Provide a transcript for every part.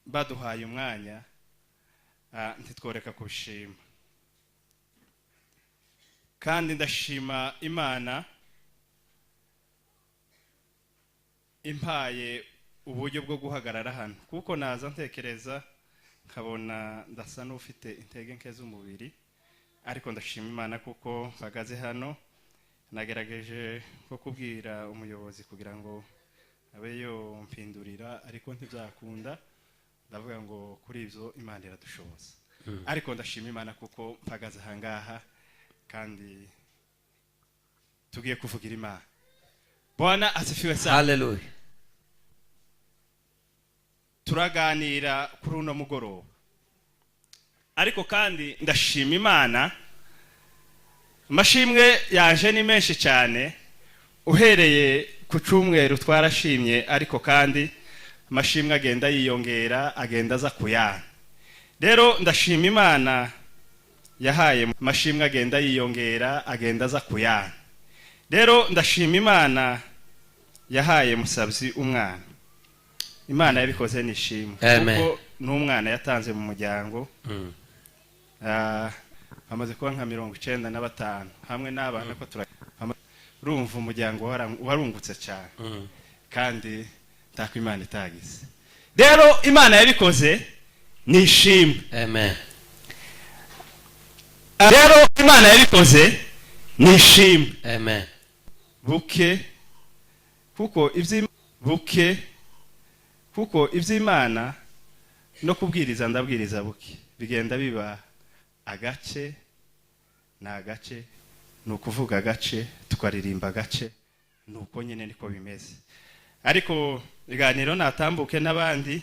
Baduhaye umwanya, ntitworeka kubishima. Kandi ndashima Imana impaye uburyo bwo guhagarara hano, kuko naza ntekereza nkabona ndasa n'ufite intege nke z'umubiri, ariko ndashima Imana kuko mpagaze hano. Nagerageje nko kubwira umuyobozi kugira ngo abe yompindurira, ariko ntibyakunda. Ndavuga ngo kuri ibyo Imana iradushoboza. Ariko ndashima Imana kuko mpagaze ahangaha kandi tugiye kuvugira Imana. Bwana asifiwe sana. Haleluya. Turaganira kuri uno mugoroba, ariko kandi ndashima Imana. Amashimwe yaje ni menshi cyane, uhereye ku cyumweru twarashimye, ariko kandi amashimwe agenda yiyongera, agenda aza kuyana. Rero ndashima Imana yahaye amashimwe agenda yiyongera, agenda aza kuyana. Rero ndashima Imana yahaye Musabyi umwana. Imana yabikoze nishimwe, kuko n'umwana yatanze mu muryango. Amaze kuba nka 95 hamwe n'abana, ko turumva umuryango warungutse cyane, kandi ntako Imana itagize. Rero Imana yabikoze nishimwe. Amen. Rero Imana yabikoze nishimwe. Amen. Buke kuko ibyo buke, kuko iby'Imana no kubwiriza ndabwiriza buke, bigenda biba agace na agace, ni ukuvuga agace tukaririmba agace, nuko nyine niko bimeze. Ariko ibiganiro natambuke n'abandi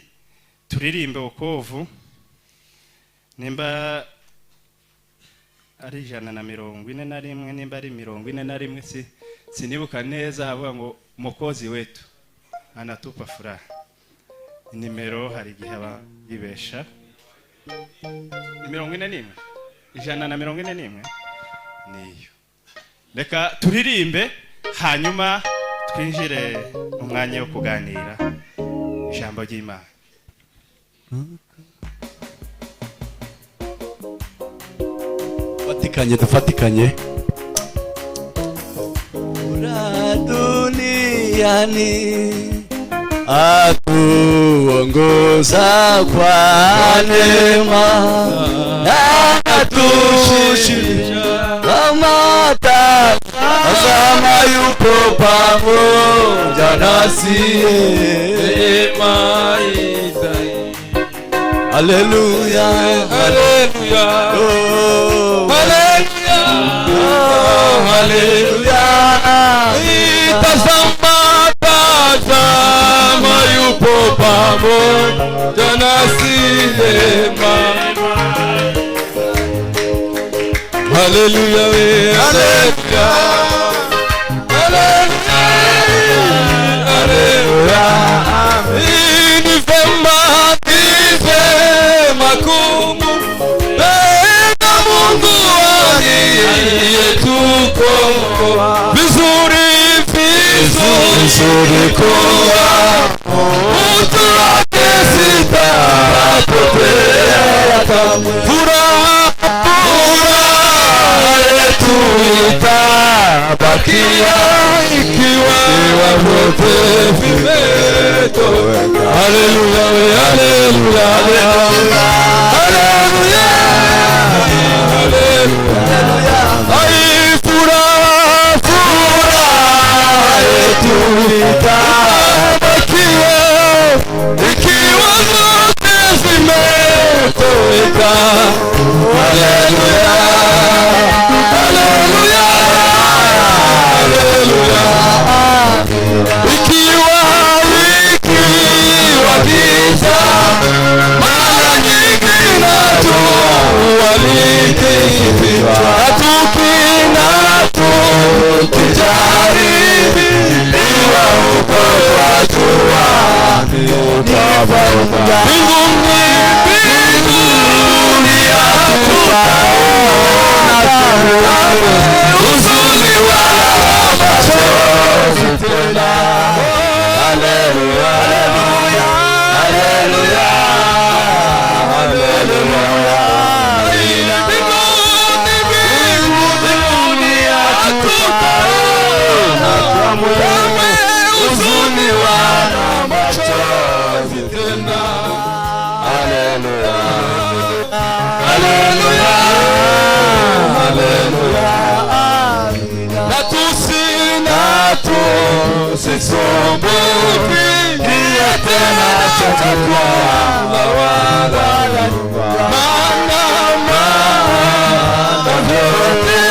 turirimbe wokovu, nimba ari 141, nimba ari 41, sinibuka neza. Avuga ngo Mokozi wetu anatupa furaha. Nimero hari igihe abayibesha, ni 41, 141 niyo. Reka turirimbe hanyuma twinjire mu mwanya wo kuganira ijambo ry'Imana. Dufatikanye, dufatikanye. Duniani atuongoza kwa neema, atushusha amata, azama yupo pamoja nasi. Haleluya, haleluya, oh, haleluya, oh, haleluya. Tazama, tazama yupo pamoja nasi. Haleluya, haleluya, haleluya, haleluya. Ni vema, ni vema kumpenda Mungu aliyetukomboa. Vizuri, vizuri kuwa mtu wake, sitapotea kamwe. Furaha, furaha yetu itabakia ikiwa vyote vimetoweka. Haleluya, haleluya, haleluya, haleluya. Ai, furaha, furaha yetu itabakia ikiwa zote zimetoweka. Haleluya, haleluya, haleluya. Ikiwa, ikiwa giza mara nyingi natualiki, na tukijaribiwa huko wajua mbinguni, mbinguni hatutaona huzuni wala machozi tena. Haleluya, haleluya, haleluya. Haleluya, haleluya. Na tusisumbuke tena chakula wala nyumba, maana maana vyote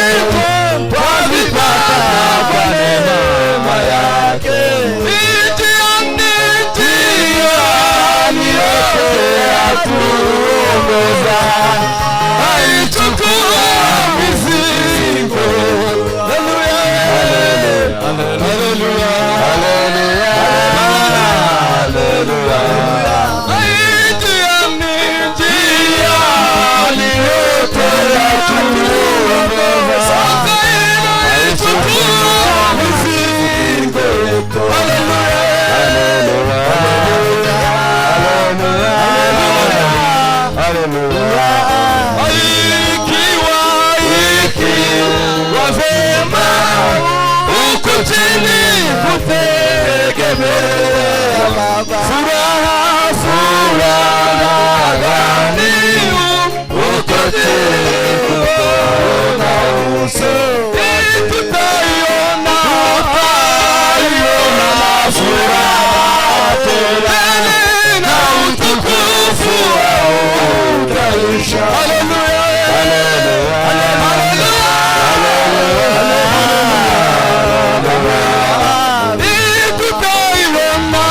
twavipata kwa neema yake. Njiani yote atuongoza, aichukua mizigo. Haleluya, haleluya, haleluya. Njiani yote atuongoza, aichukua mizigo yetu. Haleluya, haleluya, haleluya. Ikiwa vema huku chini kutegemea furaha, furaha gani huko chini kuona uso, tutaiona, tutaiona na furaha tele na utukufu utaisha. Haleluya, haleluya, haleluya. Tutaiona,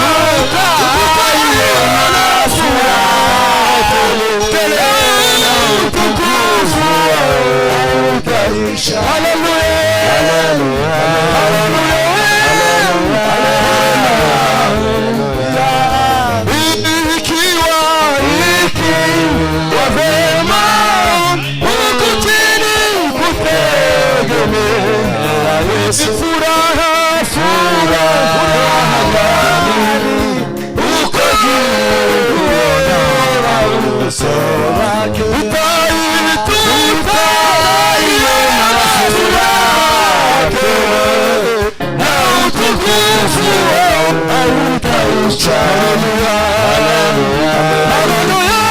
tutaiona na furaha tele na utukufu utaisha. Haleluya, haleluya, haleluya. Ikiwa vema huku chini kutegemea Yesu, furaha, furaha gani huko juu kuona uso wake, tutaiona furaha tele na utukufu hautaisha. Haleluya, haleluya,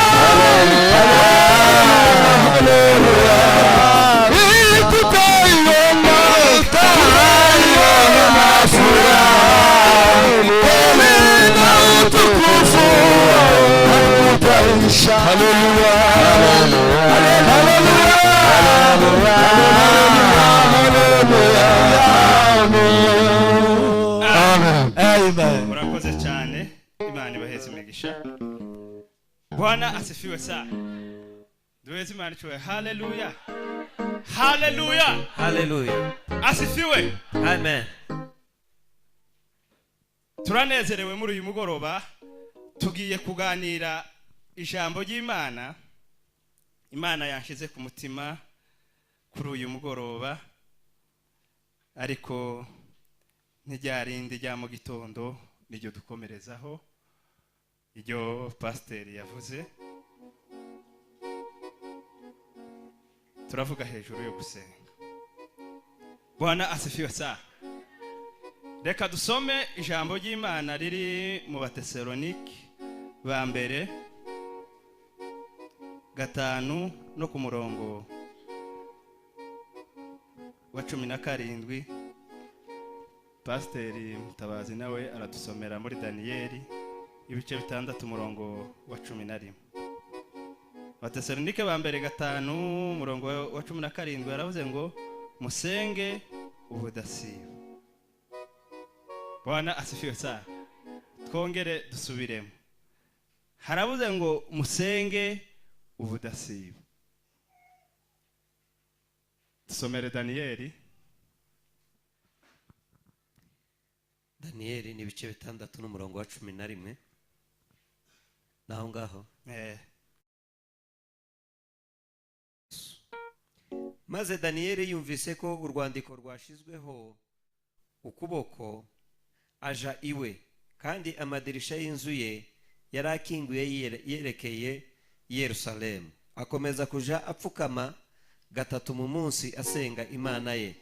haleluya. Tutaiona, tutaiona na furaha tele na utukufu hautaisha. Haleluya, haleluya, haleluya. Amen. Amen. Murakoze cyane, Imana ibaheze imigisha. Bwana asifiwe sana. Duheze Imana icyubahiro. Haleluya, haleluya. Haleluya. Asifiwe. Amen. Turanezerewe muri uyu mugoroba, tugiye kuganira ijambo ry'Imana. Imana yanshyize ku mutima kuri uyu mugoroba, ariko ntiryarindi rya mu gitondo niryo dukomerezaho iryo pasiteri yavuze. Turavuga hejuru yo gusenga. Bwana asifiwe sana. Reka dusome ijambo ry'Imana riri mu Batesalonike ba mbere 5 no ku murongo wa 17. Pasiteri Mutabazi nawe aradusomera muri Daniyeli ibice 6 umurongo wa 11. Batesalonike ba mbere 5 umurongo wa 17 yaravuze ngo musenge ubudasiba. Bwana asifiwe sana. Twongere dusubiremo. Haravuze ngo musenge ubudasiba. Dusomere Daniyeli. Daniyeli ni ibice 6 n'umurongo wa 11. Naho ngaho. Maze Daniyeli yumvise ko urwandiko rwashizweho ukuboko, aja iwe, kandi amadirisha y'inzu ye yari akinguye yerekeye Yerusalemu. Akomeza kuja apfukama gatatu mu munsi asenga Imana ye,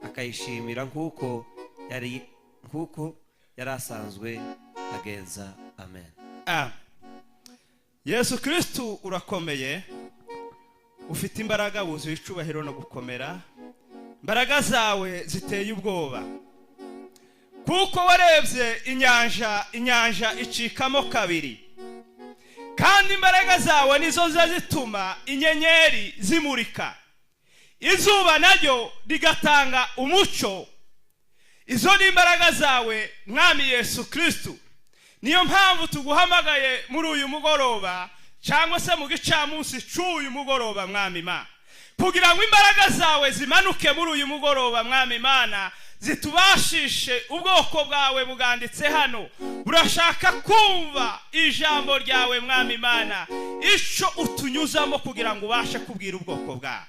akayishimira nkuko yari asanzwe agenza. Amen. Yesu Kristu urakomeye, Ufite imbaraga, wuzuye icubahiro no gukomera. Imbaraga zawe ziteye ubwoba, kuko warebye inyanja, inyanja icikamo kabiri, kandi imbaraga zawe nizo ziza zituma inyenyeri zimurika, izuba naryo rigatanga umucyo. Izo ni imbaraga zawe, Mwami Yesu Kirisitu. Niyo mpamvu tuguhamagaye muri uyu mugoroba, cyangwa se mu gicamunsi cy'uyu mugoroba, Mwami Imana, kugira ngo imbaraga zawe zimanuke muri uyu mugoroba, Mwami Imana, zitubashishe. Ubwoko bwawe buganditse hano burashaka kumva ijambo ryawe, Mwami Imana, icyo utunyuzamo kugira ngo ubashe kubwira ubwoko bwawe.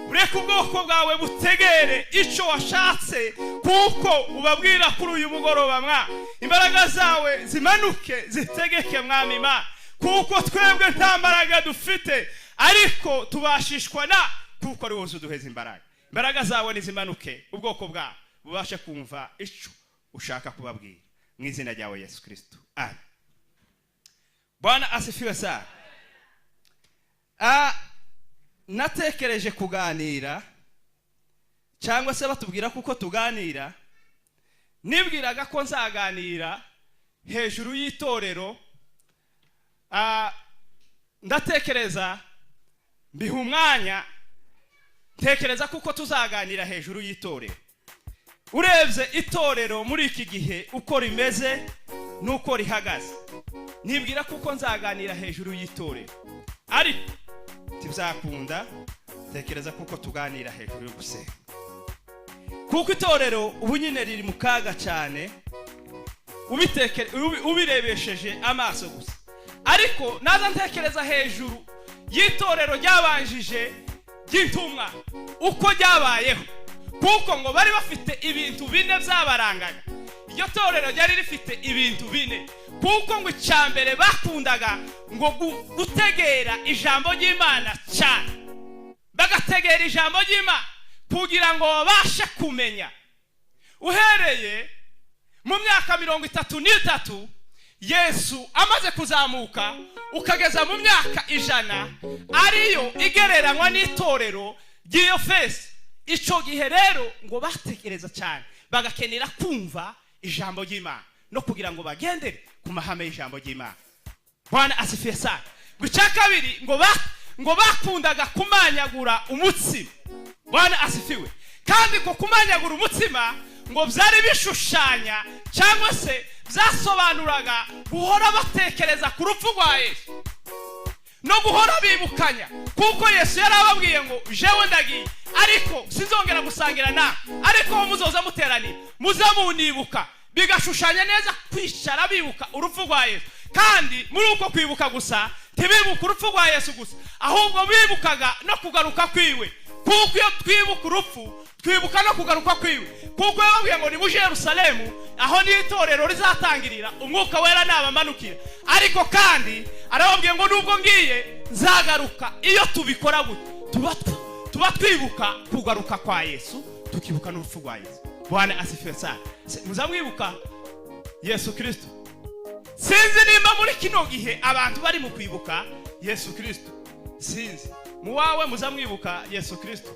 Ureke ubwoko bwawe butegere icyo washatse kuko ubabwira kuri uyu mugoroba. Mwa imbaraga zawe zimanuke, zitegeke, Mwami Imana, kuko twebwe nta mbaraga dufite, ariko tubashishwa na kuko ari wowe uduheza imbaraga. Imbaraga zawe nizimanuke, ubwoko bwawe bubashe kumva icyo ushaka kubabwira, mu izina ryawe Yesu Kristo, amen. Bwana asifiwe sana. Natekereje kuganira, cyangwa se batubwira kuko tuganira, nibwiraga ko nzaganira hejuru y'itorero. Ndatekereza, mbiha umwanya, ntekereza kuko tuzaganira hejuru y'itorero. Urebye itorero muri iki gihe uko rimeze n'uko rihagaze, nibwira kuko nzaganira hejuru y'itorero, ariko ntibizakunda. Tekereza kuko tuganira hejuru yo gusenga, kuko itorero ubu nyine riri mu kaga cyane, ubirebesheje amaso gusa. Ariko naza ntekereza hejuru y'itorero ryabanjije ry'intumwa, uko ryabayeho, kuko ngo bari bafite ibintu bine byabarangaga. Iryo torero ryari rifite ibintu bine, kuko ngo icya mbere bakundaga ngo gutegera ijambo ry'Imana cyane, bagategera ijambo ry'Imana kugira ngo babashe kumenya. Uhereye mu myaka 33 Yesu amaze kuzamuka, ukageza mu myaka 100, ariyo igereranywa n'itorero ry'iyo fesi. Icyo gihe rero ngo batekereza cyane, bagakenera kumva ijambo ry'Imana no kugira ngo bagendere ku mahame y'ijambo ry'Imana. Bwana asifiwe sana. Ngo icya kabiri, ngo bakundaga kumanyagura umutsima. Bwana asifiwe. Kandi ngo kumanyagura umutsima ngo byari bishushanya, cyangwa se byasobanuraga guhora batekereza ku rupfu rwa Yesu no guhora bibukanya, kuko Yesu yari ababwiye ngo: "Jewe ndagiye, ariko sinzongera gusangira nawe, ariko muzoza muteranira muze munibuka." Bigashushanya neza kwicara bibuka urupfu rwa Yesu. Kandi muri uko kwibuka gusa, ntibibuka urupfu rwa Yesu gusa, ahubwo bibukaga no kugaruka kwiwe, kuko iyo twibuka urupfu twibuka no kugaruka kwiwe, kuko yababwiye ngo: "Nimuje Yerusalemu, aho ni itorero rizatangirira, Umwuka Wera nabamanukira." Ariko kandi arababwiye ngo: "Nubwo ngiye, nzagaruka." Iyo tubikora gutya, tuba twibuka kugaruka kwa Yesu, tukibuka n'urupfu rwa Yesu. Bwana asifiwe sana. Muzamwibuka Yesu Kristo? Sinzi nimba muri kino gihe abantu bari mu kwibuka Yesu Kristo. Sinzi muwawe, muzamwibuka Yesu Kristo?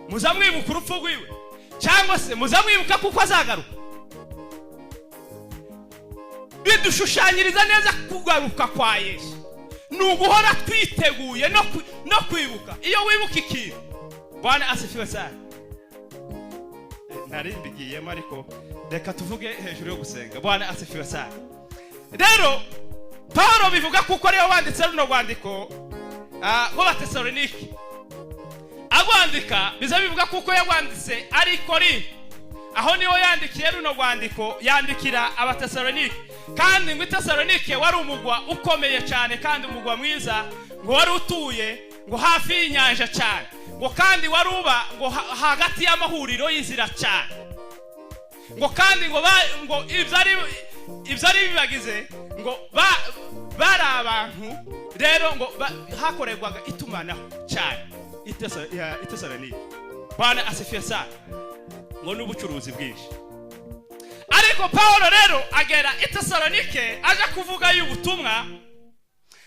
Muzamwibuka urupfu rwiwe, cyangwa se muzamwibuka kuko azagaruka? Bidushushanyiriza neza kugaruka kwa Yesu ni uguhora twiteguye no kwibuka. Iyo wibuka ikintu. Bwana asifiwe sana. Nari mbigiyemo, ariko reka tuvuge hejuru yo gusenga. Bwana asifiwe sana. Rero Paul bivuga kuko ariwe wanditse runo rwandiko rw'Abatesalonike. Agwandika, biza bivuga kuko yagwanditse ari Korinto, aho niho yandikiye runo rwandiko, yandikira Abatesalonike. Kandi ngo Itesalonike wari umugwa ukomeye cyane, kandi umugwa mwiza, ngo wari utuye ngo hafi y'inyanja cyane, ngo kandi wari uba ngo hagati y'amahuriro y'inzira cyane, ngo kandi ngo ibyo ari bibagize ngo bari abantu rero ngo hakorerwaga itumanaho cyane Itesalonike. Bwana asifiwe sana. Ngo n'ubucuruzi bwinshi. Ariko Paul rero agera i Tesalonike aje kuvuga y'ubutumwa.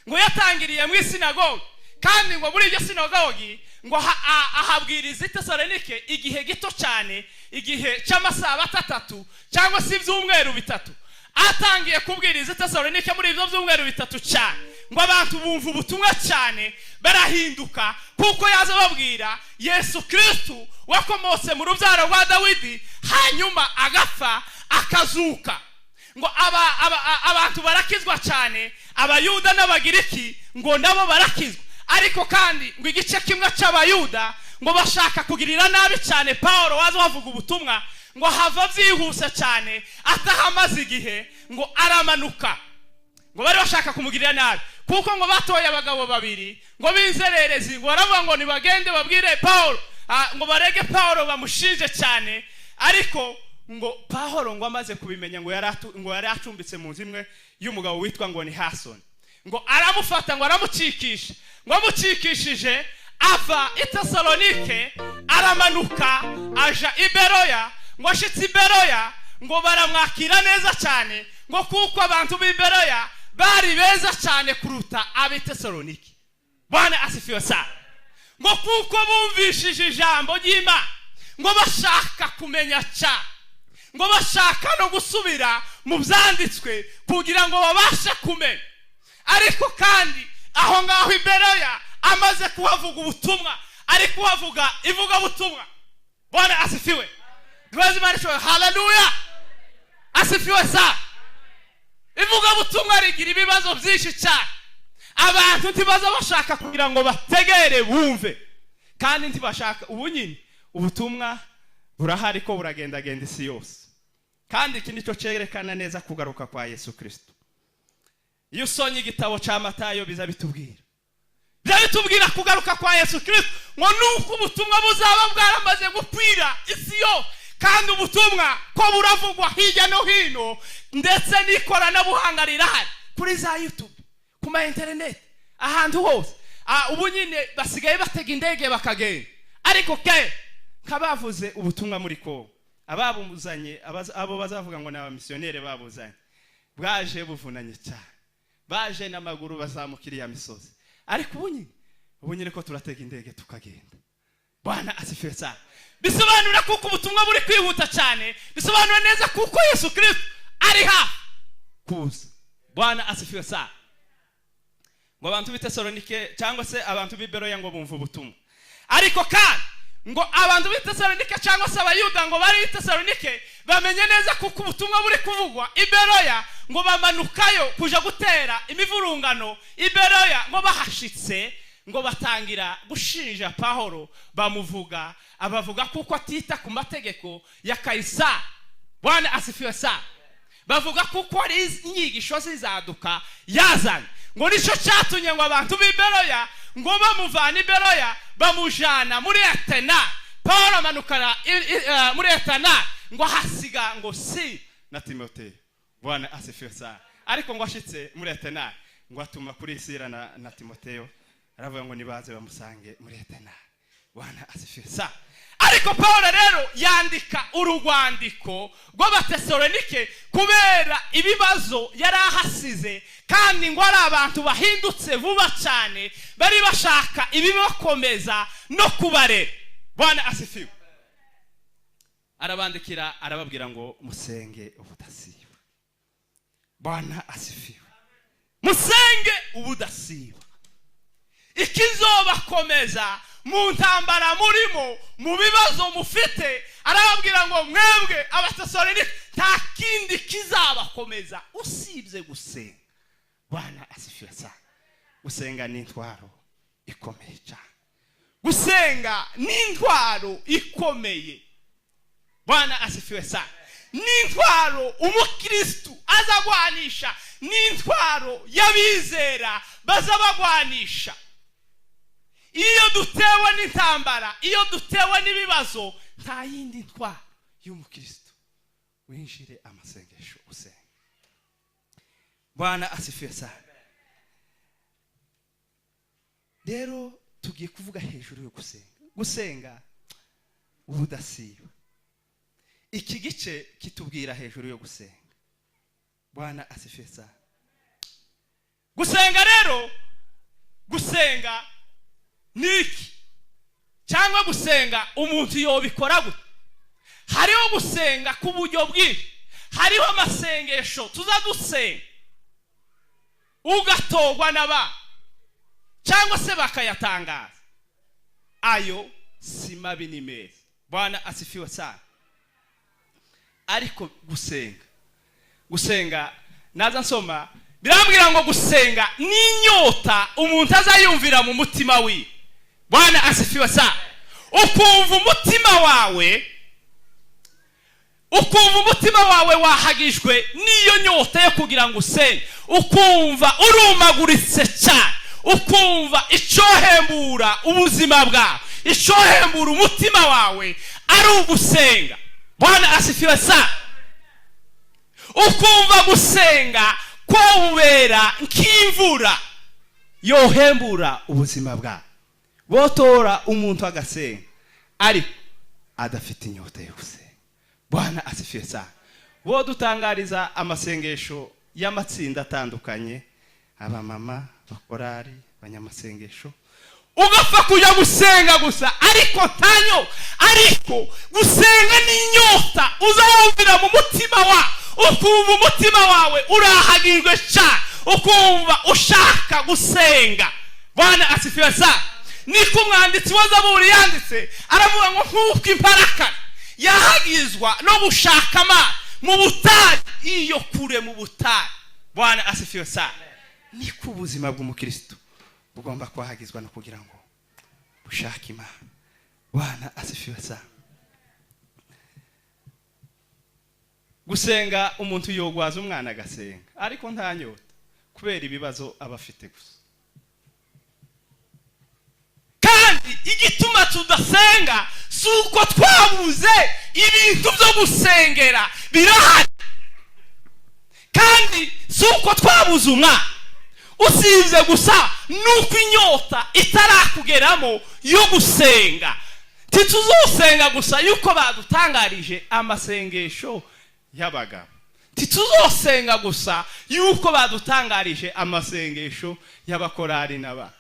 Ngo yatangiriye mu isinagogi. Kandi ngo muri iryo sinagogi ngo ahabwiriza i Tesalonike igihe gito cyane, igihe cy'amasabato 3 cyangwa se ibyumweru 3. Atangiye kubwiriza i Tesalonike muri ibyo byumweru 3 cyane, ngo abantu bumva ubutumwa cyane barahinduka, kuko yaza babwira Yesu Kristu wakomotse mu rubyaro rwa Dawidi, hanyuma agapfa akazuka. Ngo abantu barakizwa cyane, Abayuda n'Abagiriki ngo nabo barakizwa. Ariko kandi ngo igice kimwe cy'Abayuda ngo bashaka kugirira nabi cyane Paulo waza bavuga ubutumwa, ngo hava byihuse cyane atahamaze igihe ngo aramanuka. Ngo bari bashaka kumugirira nabi, kuko ngo batoye abagabo babiri ngo b'inzererezi, ngo baravuga ngo nibagende babwire Paulo, ngo barege Paulo bamushinje cyane. Ariko ngo Paulo ngo amaze kubimenya, ngo yari acumbitse mu nzu imwe y'umugabo witwa ngo ni Hasoni, ngo aramufata ngo aramucikisha. Ngo amucikishije ava i Tesalonike aramanuka aja i Beroya. Ngo ashitse i Beroya ngo baramwakira neza cyane, ngo kuko abantu b'i Beroya bari beza cyane kuruta ab'i Tesalonike. Bwana asifiwe sana. Ngo kuko bumvishije ijambo ry'Imana, ngo bashaka kumenya cyane, ngo bashaka no gusubira mu byanditswe kugira ngo babashe kumenya. Ariko kandi aho ngaho i Beroya amaze kuhavuga ubutumwa, ari kuhavuga ivugabutumwa. Bwana asifiwe. Duheze Imana ishoboye. Haleluya, asifiwe sana. Ivugabutumwa rigira ibibazo byinshi cyane. Abantu ntibaza bashaka kugira ngo bategere bumve, kandi ntibashaka. Ubu nyine ubutumwa burahari ko buragendagenda isi yose, kandi iki nicyo cyerekana neza kugaruka kwa Yesu Kristo. Iyo usonye igitabo cya Matayo biza bitubwira, biza bitubwira kugaruka kwa Yesu Kristo, ngo nuko ubutumwa buzaba bwaramaze gukwira isi yose, kandi ubutumwa ko buravugwa hirya no hino, ndetse n'ikoranabuhanga rirahari kuri za YouTube, ku ma internet, ahantu hose. Ubu nyine basigaye batega indege bakagenda. Ariko ke nkabavuze ubutumwa muri Kongo, ababuzanye, abo bazavuga ngo ni abamisiyoneri babuzanye, bwaje buvunanye cyane, baje n'amaguru bazamuka iriya misozi. Ariko ubu nyine ko turatega indege tukagenda. Bwana asifiwe cyane. Bisobanura kuko ubutumwa buri kwihuta cyane, bisobanura neza kuko Yesu Kristo ari hafi kuza. Bwana asifiwe sana. Ngo abantu b'i Tesalonike cyangwa se abantu b'i Beroya ngo bumva ubutumwa. Ariko kandi ngo abantu b'i Tesalonike cyangwa se Abayuda ngo bari i Tesalonike bamenye neza kuko ubutumwa buri kuvugwa i Beroya, ngo bamanukayo kuja gutera imivurungano i Beroya. Ngo bahashitse ngo batangira gushinja Paulo, bamuvuga abavuga kuko atita ku mategeko ya Kaisari. Bwana asifiwe sana. Bavuga kuko ari inyigisho zizaduka yazanye. Ngo nicyo cyatumye ngo abantu b'i Beroya ngo bamuvana i Beroya bamujana muri Atena. Paulo amanukana muri Atena, ngo hasiga ngo si na Timoteyo. Bwana asifiwe sana. Ariko ngo ashitse muri Atena ngo atuma kuri Sila na Timoteyo, aravuga ngo nibaze bamusange muri Atena. Bwana asifiwe sana. Ariko Paulo rero yandika urugwandiko rw'Abatesalonike kubera ibibazo yari ahasize, kandi ngo ari abantu bahindutse vuba cyane, bari bashaka ibibakomeza no kubarera. Bwana asifiwe. Arabandikira arababwira ngo musenge ubudasiba. Bwana asifiwe. Musenge ubudasiba. Ikizobakomeza mu ntambara murimo, mu bibazo mufite, arababwira ngo mwebwe Abatesalonike nta kindi kizabakomeza usibye gusenga. Bwana asifiwe sana. Gusenga ni intwaro ikomeye cyane. Gusenga ni intwaro ikomeye. Bwana asifiwe sana. Ni intwaro umukristu azagwanisha, ni intwaro y'abizera bazabagwanisha. Iyo dutewe n'intambara, iyo dutewe n'ibibazo, nta yindi ntwaro y'umukristu. Winjire amasengesho usenga. Bwana asifiwe sana. Rero tugiye kuvuga hejuru yo gusenga. Gusenga ubudasiba. Iki gice kitubwira hejuru yo gusenga. Bwana asifiwe sana. Gusenga rero, gusenga Niki cyangwa gusenga umuntu yobikora gute? Hariho gusenga ku buryo bwinshi, hariho amasengesho tuza dusenga ugatorwa n'aba cyangwa se bakayatangaza. Ayo si mabi, ni meza. Bwana asifiwe sana. Ariko gusenga naza nsoma birambwira ngo gusenga n'inyota umuntu azayumvira mu mutima wiwe. Bwana asifiwe sana. Ukumva umutima wawe wahagijwe n'iyo nyota yo kugira ngo usenge, ukumva urumaguritse cyane, ukumva icyohembura ubuzima bwawe, icyohembura umutima wawe ari ugusenga. Bwana asifiwe sana. Ukumva gusenga kwawubera nk'imvura yohembura ubuzima bwawe. Botora umuntu agasenga ariko adafite inyota yo gusenga. Bwana asifiwe sana. Bo dutangariza amasengesho y'amatsinda atandukanye, abamama, abakorari, abanyamasengesho, ugapfa kujya gusenga gusa ariko ntanyo. Ariko gusenga n'inyota uzawumvira mu mutima wawe, ukumva umutima wawe urahagijwe cyane, ukumva ushaka gusenga. Bwana asifiwe sana. Niko umwanditsi wa Zaburi yanditse, aravuga ngo nk'uko imparakara yahagizwa no gushaka amazi mu butayu, iyo kure mu butayu. Bwana asifiwe sana. Niko ubuzima bw'umukristo bugomba kwahagizwa no kugira ngo bushake Imana. Bwana asifiwe sana. Gusenga, umuntu yogwaza umwana agasenga ariko nta nyota, kubera ibibazo aba afite gusa. Kandi igituma tudasenga si uko twabuze ibintu byo gusengera, birahari. Kandi si uko twabuze umwana, usibye gusa nuko inyota itarakugeramo yo gusenga. Ntituzosenga gusa yuko badutangarije amasengesho y'abagabo, ntituzosenga gusa yuko badutangarije amasengesho y'abakorari n'aba,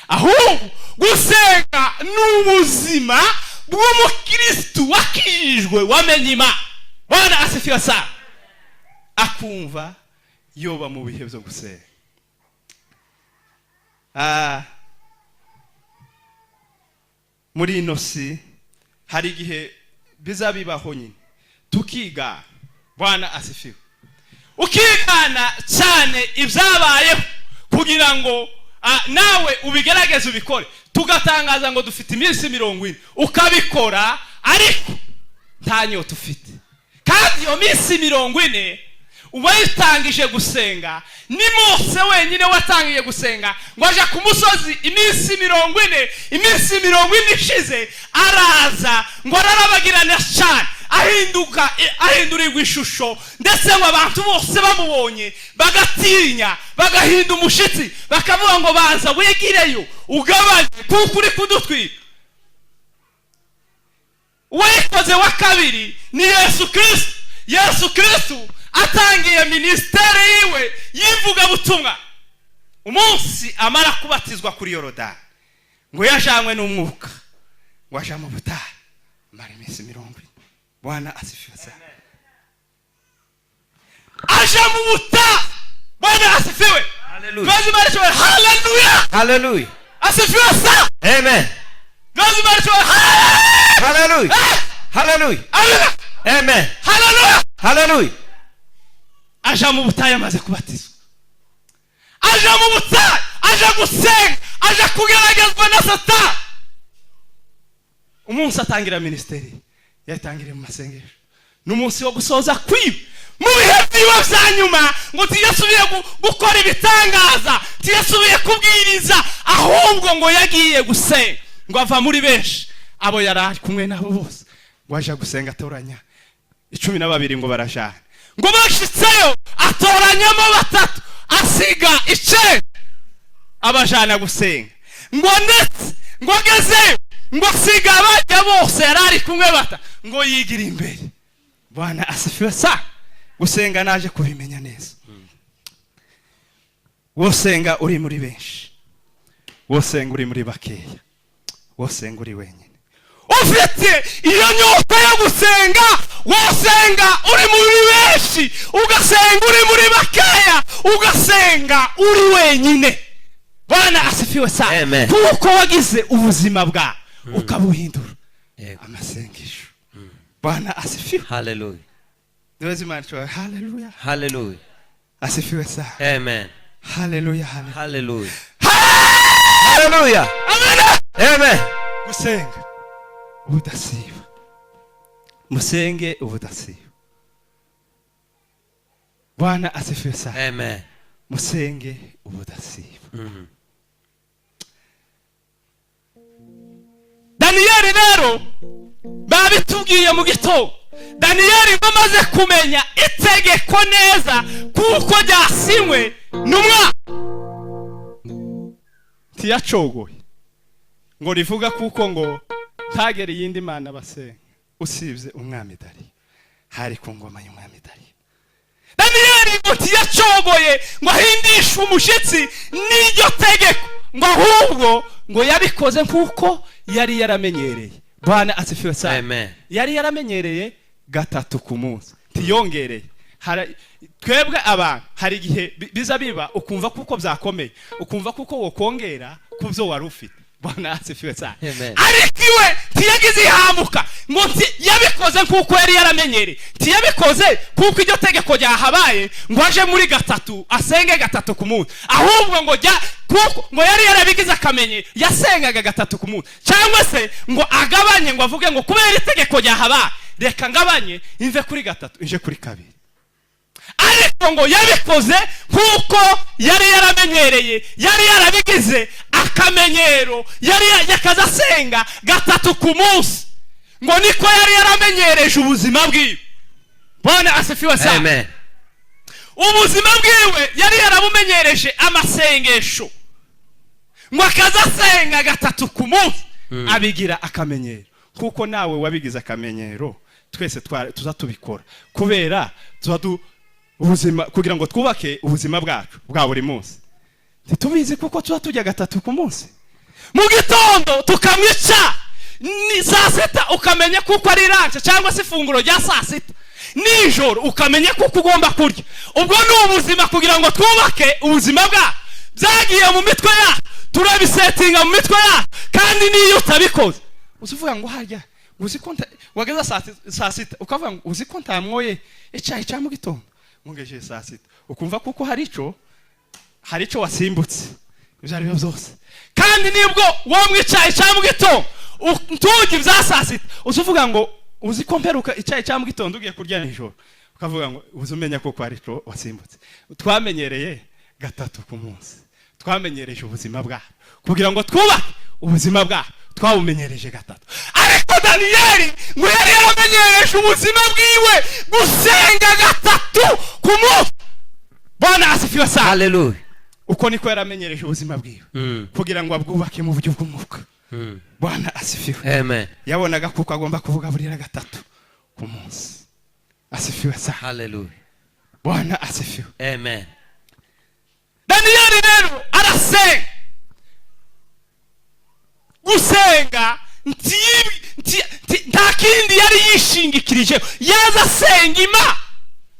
ahubwo gusenga ni ubuzima bw'umukirisitu wakijijwe, wamenye Imana. Bwana asifiwe sana. Akumva yoba mu bihe byo gusenga. Muri ino si hari igihe biza bibaho nyine tukiga. Bwana asifiwe. Ukigana cyane ibyabayeho kugira ngo nawe ubigerageze, ubikore. Tugatangaza ngo dufite iminsi 40, ukabikora ariko nta nyota ufite. Kandi iyo minsi 40 uwayitangije gusenga ni Mose wenyine watangiye gusenga, ngo aja ku musozi iminsi 40. Iminsi 40 ishize araza, ngo ararabagirana cyane, ahinduka, ahindurirwa ishusho, ndetse ngo abantu bose bamubonye bagatinya, bagahinda umushitsi, bakavuga ngo baza wegireyo ugabanye kuko uri kudutwika. Uwayikoze wa kabiri ni Yesu Kristo. Yesu Kristo atangiye minisiteri yiwe y'ivugabutumwa, umunsi amara kubatizwa kuri Yorodani, ngo yajanywe n'umwuka, ngo aja mu butayu, amara iminsi 40. Bwana asifiwe sana. Aja mu butayu. Bwana asifiwe. Hallelujah. Tubaze. Haleluya. Hallelujah. Asifiwe sana. Amen. Tubaze. Hallelujah. Hallelujah. Amina. Amen. Haleluya. Hallelujah. Aja mu butayu amaze kubatizwa, aja mu butayu, aja gusenga, aja kugeragezwa na Satani. Umunsi atangira minisiteri yatangiriye mu masengesho, ni umunsi wo gusoza kwiba mu bihe byiwe bya nyuma, ngo ntiyasubiye gukora ibitangaza, ntiyasubiye kubwiriza, ahubwo ngo yagiye gusenga, ngo ava muri benshi abo yari ari kumwe nabo bose, ngo aja gusenga, atoranya 12, ngo barajana, ngo bashitseyo atoranyamo batatu, asiga 9, abajana gusenga. Ngo ndetse ngo agezeyo, ngo asiga bajya bose yari ari kumwe bata, ngo yigira imbere. Bwana asifiwe sa. Gusenga naje kubimenya neza. Wosenga uri muri benshi, wosenga uri muri bakeya. Wosenga uri wenyine, ufite iyo nyota yo gusenga, wosenga uri muri benshi, ugasenga uri muri bakeya, ugasenga uri wenyine. Bwana asifiwe sana. Amen. Kuko wagize ubuzima bwawe ukabuhindura amasengesho. Bwana asifiwe. Haleluya. Niwezi Imana ishobora. Haleluya. Haleluya. Asifiwe sana. Amen. Haleluya, haleluya. Haleluya, haleluya. Amen. Amen. Gusenga ubudasiba, musenge ubudasiba. Bwana asifiwe sana. Amen. Musenge ubudasiba. Daniyeli rero babitubwiye mu gitondo. Daniyeli ngo amaze kumenya itegeko neza kuko ryasinywe n'umwami, ntiyacogoye ngo rivuga kuko ngo ntagere iyindi mana basenga usibye umwami Dariyo. Hari ku ngoma y'umwami Dariyo. Daniyeli ngo ntiyacogoye ngo ahindishe umushyitsi n'iryo tegeko, ngo ahubwo ngo yabikoze nk'uko yari yaramenyereye. Bwana asifiwe sana. Amen. Yari yaramenyereye gatatu ku munsi, ntiyongereye. Twebwe abantu hari igihe biza biba ukumva kuko byakomeye, ukumva kuko wokongera ku byo wari ufite. Bwana asifiwe sana. Amen. Ariko iwe ntiyagize ihamuka ngo yabikoze nk'uko yari yaramenyereye, ntiyabikoze kuko iryo tegeko ryahabaye ngo aje muri gatatu asenge gatatu ku munsi, ahubwo ngo jya kuko ngo yari yarabigize akamenyero, yasengaga gatatu ku munsi, cyangwa se ngo agabanye ngo avuge ngo kubera itegeko ryahabaye reka ngabanye imve kuri gatatu ije kuri kabiri. Ariko ngo yabikoze nk'uko yari yaramenyereye, yari yarabigize akamenyero, yari yakaza asenga gatatu ku munsi, ngo niko yari yaramenyereje ubuzima bwiwe. Bwana asifiwe sana. Amen. Ubuzima bwiwe yari yarabumenyereje amasengesho, ngo akaza asenga gatatu ku munsi, abigira akamenyero. Kuko nawe wabigize akamenyero, twese tuza tubikora kubera tuba ubuzima, kugira ngo twubake ubuzima bwacu bwa buri munsi. Ntitubizi kuko tuba turya gatatu ku munsi, mu gitondo tukamwica, ni saa sita ukamenya kuko ari lunch cyangwa se ifunguro rya saa sita, nijoro ukamenya kuko ugomba kurya. Ubwo ni ubuzima kugira ngo twubake ubuzima bwacu. Byagiye mu mitwe yacu, turabisetinga mu mitwe yacu, kandi niyo utabikoze uzi uvuga ngo harya uzi ko wageza saa sita ukavuga ngo uzi ko ntamwoye icyayi cya mu gitondo, nkungejeje saa sita, ukumva kuko hari ico wasimbutse ibyo ari byo byose. Kandi nibwo womwe icyayi cya mu gitondo ntujye ibya saa sita, uzi uvuga ngo uzi ko mperuka icyayi cya mu gitondo ugiye kurya nijoro, ukavuga ngo uzi umenya ko hari ico wasimbutse. Twamenyereye gatatu ku munsi, twamenyereje ubuzima bwacu kugira ngo twubake ubuzima bwacu, twawumenyereje gatatu. Ariko Daniyeli ngo yari yaramenyereje ubuzima bwiwe gusenga gatatu ku munsi. Bwana asifiwe sana. Haleluya. Uko niko yaramenyereje ubuzima bwiwe kugira ngo abwubake mu buryo bw'umwuka. Bwana asifiwe. Amen. Yabonaga kuko agomba kuvuga burira gatatu ku munsi. Asifiwe sana. Haleluya. Bwana asifiwe. Amen. Daniyeli rero arasenga. Gusenga nta kindi yari yishingikirije, yaza asenga Imana.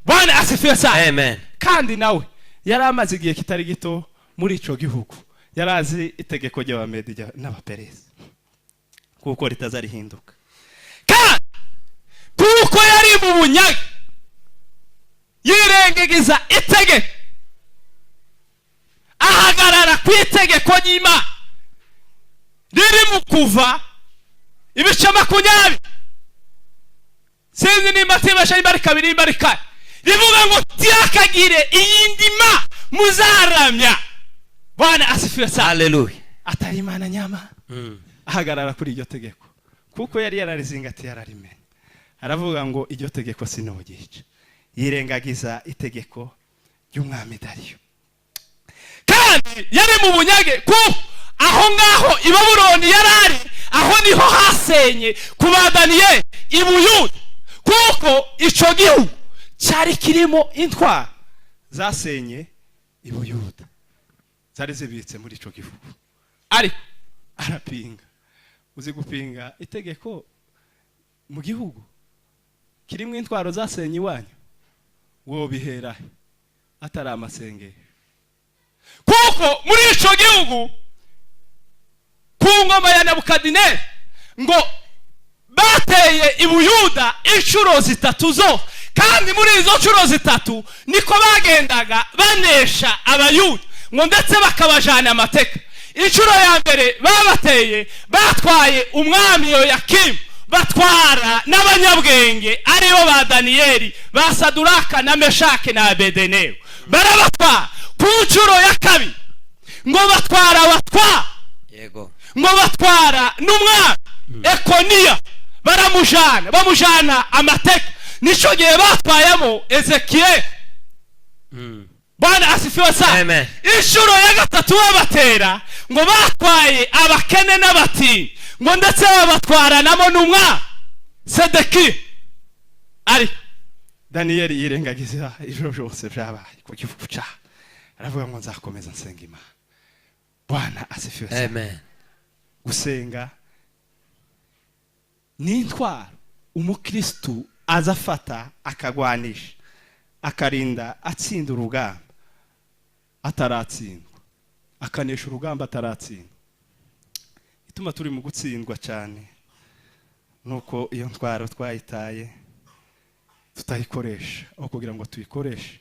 Bwana asifiwe sana. Amen. Kandi nawe yari amaze igihe kitari gito muri ico gihugu, yari azi itegeko ry'Abamedi n'Abaperesi kuko ritazarihinduka. Kandi kuko yari mu bunyage yirengagiza itegeko, ahagarara ku itegeko ry'Imana riri mu Kuva ibice 20, sinzi nimba tibasha nimba ari kabiri nimba ari kane, rivuga ngo ntihakagire iyindi ma muzaramya. Bwana asifiwe sana. Haleluya. Atari Imana nyama. Ahagarara kuri iryo tegeko kuko yari yararizingatiye, yararimenya. Aravuga ngo iryo tegeko sinogica, yirengagiza itegeko ry'umwami Dariyo. Kandi yari mu bunyage kuko aho ngaho i Babuloni yari ari, aho niho hasenye ku ba Daniyeli i Buyuda, kuko ico gihugu cyari kirimo intwaro zasenye i Buyuda, zari zibitse muri ico gihugu. Ariko arapinga, Uzi gupinga itegeko mu gihugu kirimo intwaro zasenye iwanyu, wobihera atari amasengesho? Kuko muri ico gihugu ku ngoma ya Nebukadinezari ngo bateye i Buyuda inshuro zitatu zo, kandi muri izo nshuro zitatu niko bagendaga banesha Abayuda, ngo ndetse bakabajana amateka. Inshuro ya mbere babateye, batwaye umwami Yoyakimu, batwara n'abanyabwenge, aribo ba Daniyeli, ba Saduraka na Meshake na Abedenego, barabatwara. Ku nshuro ya kabiri ngo batwara abatwara, ngo batwara n'umwami Ekoniya, baramujana, bamujana amateka. Nicyo gihe batwayemo Ezekiyeli. Bwana asifiwe sana. Amen. Inshuro ya gatatu babatera, ngo batwaye abakene n'abatindi, ngo ndetse babatwaranamo n'umwami Sedekiya. Ari Daniyeli yirengagiza ijoro byose byabaye ku gihugu cyaha, aravuga ngo nzakomeza nsenga Imana. Bwana asifiwe sana. Amen. Gusenga ni intwaro umukristu aza afata akagwanisha, akarinda atsinda urugamba ataratsindwa, akanesha urugamba ataratsindwa. Ituma turi mu gutsindwa cyane nuko iyo ntwaro twayitaye, tutayikoresha. Aho kugira ngo tuyikoreshe,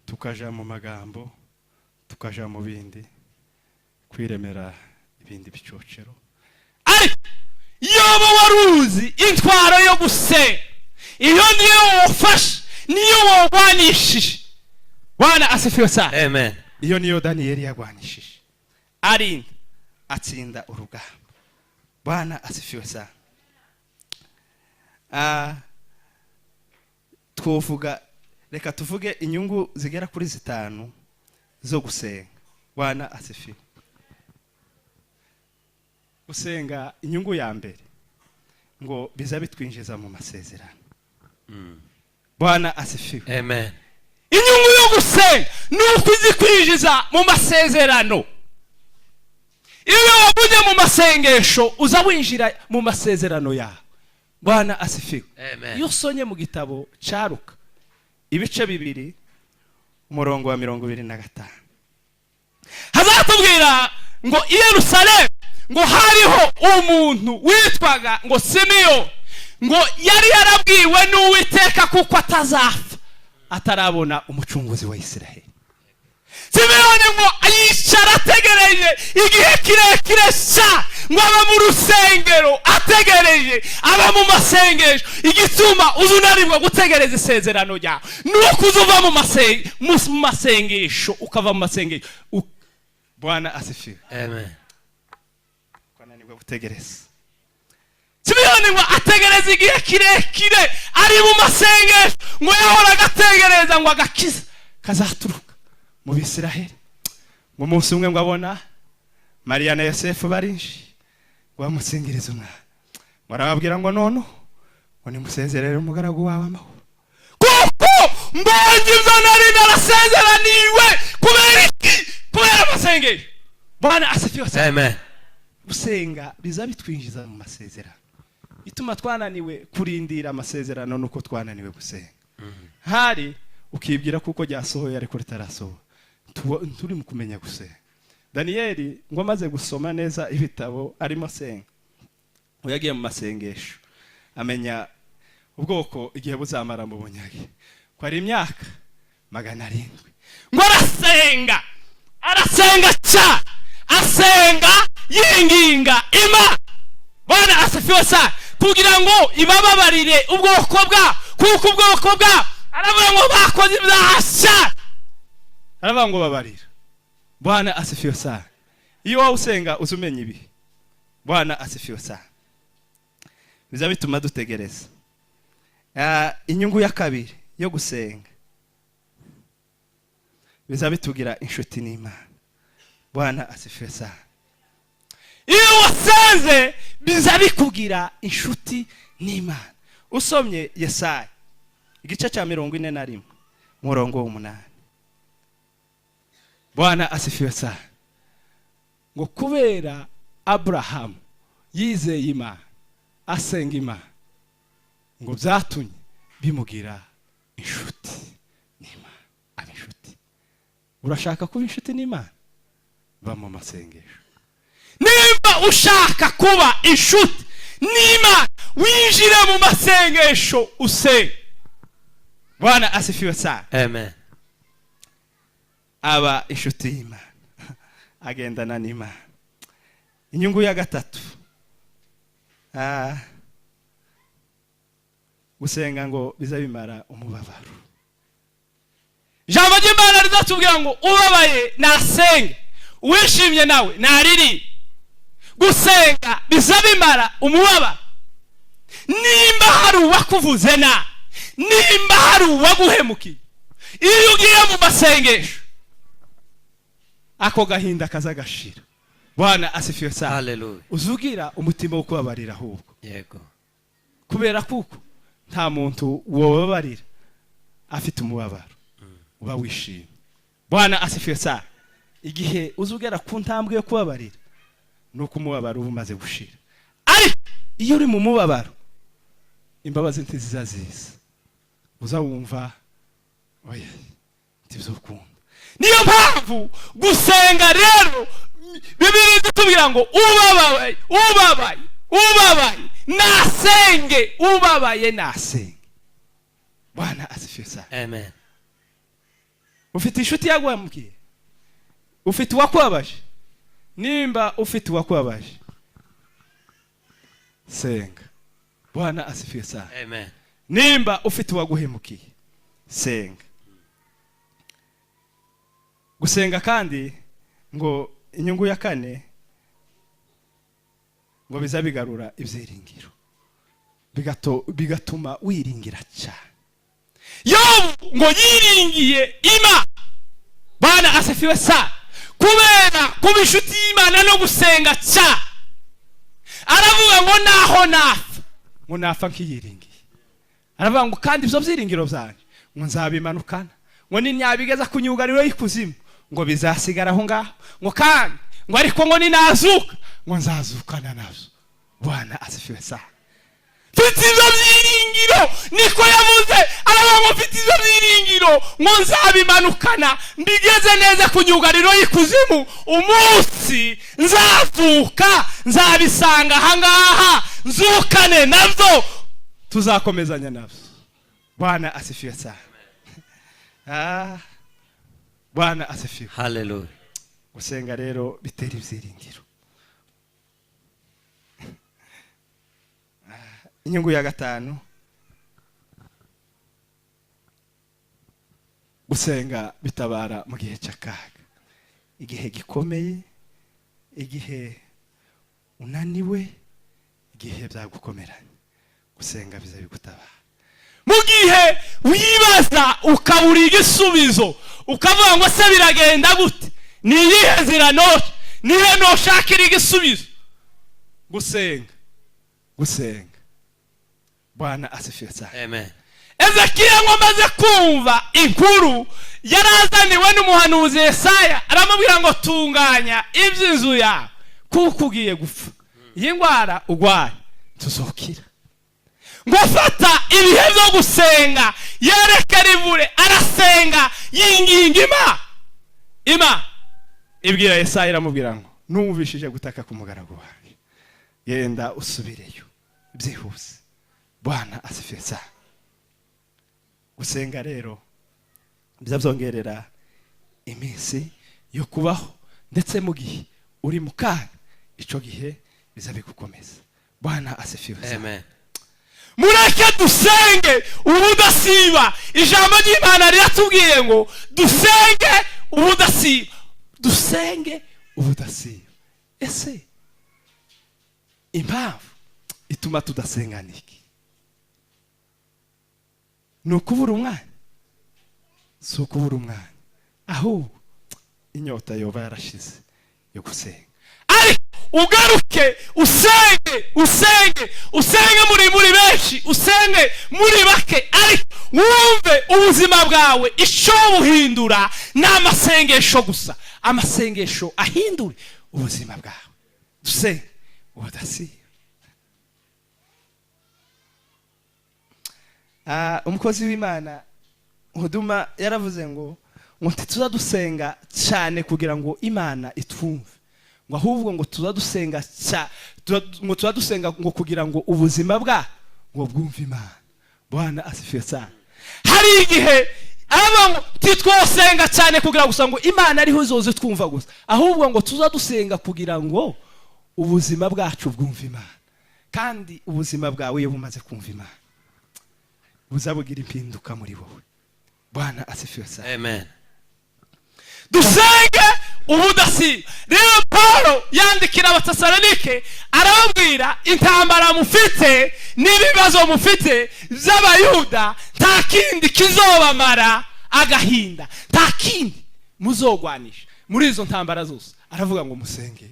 tukaja mu magambo, tukaja mu bindi, kwiremera ibindi bicocero. Ariko yoba waruzi intwaro yo gusenga, iyo niyo wofashe, niyo wogwanishije. Bwana asifiwe sana. Amen. Iyo niyo Daniyeli yagwanishije, arinda atsinda urugamba. Bwana asifiwe sana. Twovuga, reka tuvuge inyungu zigera kuri zitanu zo gusenga. Bwana asifiwe. Gusenga, inyungu ya mbere, ngo biza bitwinjiza mu masezerano. Bwana asifiwe. Amen. Inyungu yo gusenga ni uko izi kwinjiza mu masezerano. Iyo wavuye mu masengesho, uza winjira mu masezerano yawe. Bwana asifiwe. Amen. Iyo usomye mu gitabo cya Luka, ibice 2, umurongo wa 25, Hazatubwira ngo i Yerusalemu ngo hariho umuntu witwaga ngo Simeyo, ngo yari yarabwiwe n'Uwiteka kuko atazapfa atarabona Umucunguzi wa Isiraheli. Simeyoni ngo yicara ategereje igihe kirekire cyane, ngo aba mu rusengero ategereje, aba mu masengesho. Igituma uza unanirwa gutegereza isezerano ryawe ni uko uza uva mu masengesho, ukava mu masengesho. Bwana asifiwe. Amen. Kwananirwa gutegereza. Simeyoni ngo ategereza igihe kirekire ari mu masengesho, ngo yahoraga ategereza ngo agakiza kazaturuka mu Bisiraheli. Ngo umunsi umwe ngo abona Mariya na Yosefu barinshi, ngo bamusingirize umwana, ngo arababwira ngo none ngo nimusezerere umugaragu wawe amahoro, kuko mbonye ibyo nari narasezeraniwe. Kubera iki? Kubera amasengesho. Bwana asifiwe sana. Amen. Gusenga biza bitwinjiza mu masezerano. Ituma twananiwe kurindira amasezerano nuko twananiwe gusenga. Hari ukibwira kuko ryasohoye ariko ritarasohoka. Turi mu kumenya gusenga. Daniyeli ngo amaze gusoma neza ibitabo, arimo asenga, ngo yagiye mu masengesho, amenya ubwoko igihe buzamara mu bunyage, ko ari imyaka 700. Ngo arasenga, arasenga cyane, asenga yinginga Imana, Bwana asifiwe sana, kugira ngo ibababarire ubwoko bwa, kuko ubwoko bwa, aravuga ngo bakoze ibyaha cyane. Aravuga ngo babarira. Bwana asifiwe sana. Iyo wowe usenga uza umenya ibi. Bwana asifiwe sana. Biza bituma dutegereza. Inyungu ya kabiri yo gusenga, biza bitugira inshuti n'Imana. Bwana asifiwe sana. Iyo wasenze biza bikugira inshuti n'Imana. Usomye Yesaya igice cya 41, umurongo w'8, Bwana asifiwe sana, ngo kubera Aburahamu yizeye Imana, asenga Imana, ngo byatumye bimugira inshuti n'Imana, aba inshuti. Urashaka kuba inshuti n'Imana? Ba mu masengesho. Nimba ushaka kuba inshuti n'Imana, winjire mu masengesho usenge. Bwana asifiwe sana. Amen. Aba inshuti y'Imana, agendana n'Imana. Inyungu ya gatatu, gusenga ngo biza bimara umubabaro. Ijambo ry'Imana rizatubwira ngo ubabaye nasenge, uwishimye nawe nariri. Gusenga biza bimara umubabaro. Nimba hari uwakuvuze nabi, nimba hari uwaguhemukiye, iyo ugiye mu masengesho ako gahinda kazagashira. Bwana asifiwe sana. Hallelujah. Uzugira umutima wo kubabarira ahubwo. Yego. Kubera kuko nta muntu wobabarira afite umubabaro, uba wishimye. Bwana asifiwe sana. Igihe uzugera ku ntambwe yo kubabarira nuko umubabaro uba umaze gushira. Ariko iyo uri mu mubabaro imbabazi ntizizaziza, uzawumva oya ntibizokunda. Niyo mpamvu gusenga rero Bibiliya itubwira ngo ubabaye, ubabaye, ubabaye nasenge, ubabaye nasenge. Bwana asifiwe sana. Amen. Ufite inshuti yaguhemukiye, ufite uwakubabaje. Nimba ufite uwakubabaje, senga. Bwana asifiwe sana. Amen. Nimba ufite uwaguhemukiye, senga. Gusenga kandi ngo inyungu ya kane ngo biza bigarura ibyiringiro, bigatuma wiringira cyane. Yobu ngo yiringiye Imana. Bwana asifiwe sana. Kubera kuba inshuti y'Imana no gusenga cyane, aravuga ngo naho nafa, ngo nafa nkiyiringiye. Aravuga ngo kandi ibyo byiringiro byanjye ngo nzabimanukana, ngo ninyabigeza ku myugariro y'ikuzimu ngo bizasigara aho ngaho, ngo kandi ngo ariko ngo ninazuka ngo nzazukana nabyo. Bwana asifiwe sana. Mfite ibyo byiringiro, niko yavuze. Aravuga ngo mfite ibyo byiringiro ngo nzabimanukana mbigeze neza ku myugariro y'ikuzimu, umunsi nzazuka nzabisanga aha ngaha, nzukane nabyo, tuzakomezanya nabyo. Bwana asifiwe sana. Bwana asifiwe. Hallelujah. Gusenga rero bitera ibyiringiro. Inyungu ya gatanu, gusenga bitabara mu gihe cy'akaga, igihe gikomeye, igihe unaniwe, igihe byagukomeranye, gusenga biza bigutabara. Mu gihe wibaza ukabura igisubizo, ukavuga ngo se biragenda gute, ni iyihe nzira nihe noshakira igisubizo, gusenga, gusenga. Bwana asifiwe sana. Amen. Ezekiya ngo amaze kumva inkuru yarazaniwe n'umuhanuzi Yesaya, aramubwira ngo tunganya iby'inzu yawe kuko ugiye gupfa, iyi ndwara urwaye tuzokira. Ngo fata ibihe byo gusenga, yereke rivure, arasenga yinginga Ima ibwira Yesaya, iramubwira ngo numvishije gutaka ku mugaragu wawe, genda usubireyo byihuse. Bwana asifiwe sana. Gusenga rero bizabyongerera iminsi yo kubaho, ndetse mu gihe uri mu kaga icyo gihe bizabigukomeza. Bwana asifiwe sana. Amen. Mureke dusenge ubudasiba. Ijambo ry'Imana riratubwiye ngo dusenge ubudasiba, dusenge ubudasiba. Ese impamvu ituma tudasenga niki? Ni ukubura umwanya? Si ukubura umwanya, ahubwo inyota yoba yarashize yo gusenga. Ariko ugaruke usenge, usenge, usenge muri benshi, usenge muri bake, ariko wumve ubuzima bwawe icyo buhindura ni amasengesho gusa. Amasengesho ahindure ubuzima bwawe. Dusenge ubudasiba. Umukozi w'Imana Huduma yaravuze ngo ntituza dusenga cyane kugira ngo Imana itwumve, ngo ahubwo ngo tuza dusenga ngo tuza dusenga ngo kugira ngo ubuzima bwa ngo bwumve Imana. Bwana asifiwe sana. Hari igihe aba ngo titwosenga cyane kugira gusa ngo Imana ariho izoze twumva gusa, ahubwo ngo tuza dusenga kugira ngo ubuzima bwacu bwumve Imana. Kandi ubuzima bwawe iyo bumaze kumva Imana buzabugira impinduka muri wowe. Bwana asifiwe sana. Amen. Dusenge ubudasiba. Rero Paulo yandikira Abatesalonike arababwira intambara mufite n'ibibazo mufite by'Abayuda, nta kindi kizobamara agahinda, nta kindi muzogwanisha muri izo ntambara zose. Aravuga ngo musenge